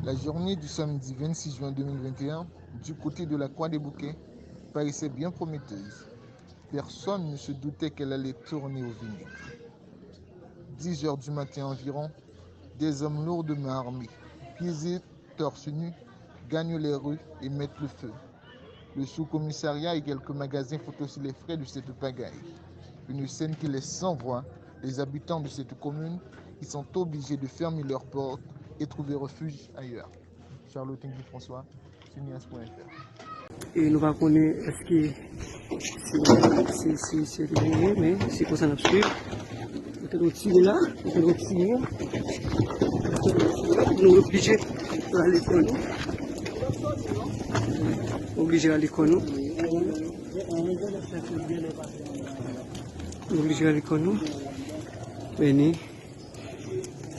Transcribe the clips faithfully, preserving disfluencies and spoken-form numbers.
La journée du samedi vingt-six juin deux mille vingt et un, du côté de la Croix des Bouquets, paraissait bien prometteuse. Personne ne se doutait qu'elle allait tourner au vinaigre. Dix heures du matin environ, des hommes lourdement armés, pieds et torse nu, gagnent les rues et mettent le feu. Le sous-commissariat et quelques magasins font aussi les frais de cette pagaille. Une scène qui laisse sans voix les habitants de cette commune qui sont obligés de fermer leurs portes et trouver refuge ailleurs. Charlotin Guy François, Cineas point F R. E nou pa konnen èske se, se, se, se li ye, men se konsa n ap swiv. Yo tande yon tire la, yo tande yon tire. Nou oblije rale kò nou. Oblije rale kò nou. Nou oblije rale kò nou. Men ni,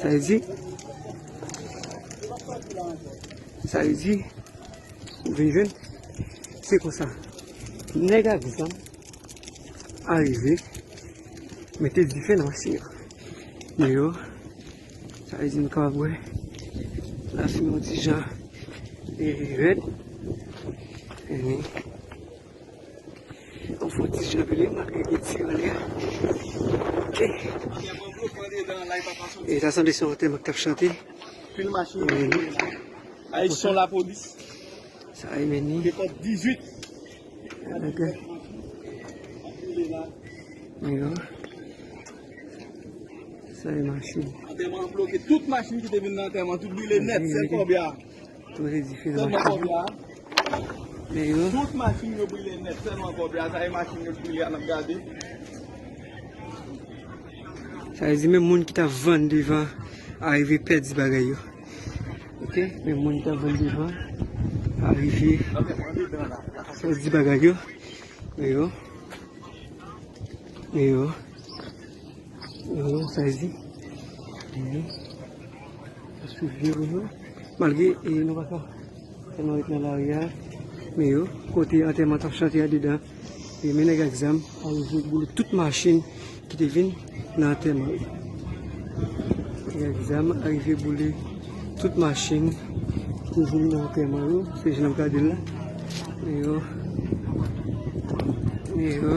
sa vle di, sa vle di, ou vin jwenn, se konsa. Nèg ak zam arive, mete dife nan machin an. Men yo, sa vle di nou kapab wè lafimen yon ti jan e rèd. E yon fò ti jan rele, malgre gen ti anlè. Ok. E ta sanble se yon antèman k t ap chante. Pil machin yo brule la. Ay, son lapolis. Sa e men ni. Depòt dizuit. Ok. Yo. Sa e machin. Antèman an bloke. Tout machin ki te vin nan antèman, tout brile nèt. Sèl kòbya. Tou se dife nan machin. Sèlman kòbya. Men yo. Tout machin yo brile nèt. Sèlman kòbya. Sa e machin yo brile a n ap gade. Sa vle di menm moun ki t ap vann devan arive pèdi bagay yo. Ok, menm moun ki t ap vann devan arive pèdi bagay yo. Men yo. Men yo. Men yo, sa vle di. Men yo. Sa swiv vye pou yo. Malgre e, nou pa ka tèlman ret nan lari a. Men yo, kote antèman t ap chante andedan. E men nèg ak zam arive boule tout machin ki te vin nan antèman yo. Nèg ak zam arive boule tout machin ki te vin nan antèman yo. Se jan n ap gade l la. Men yo. Men yo.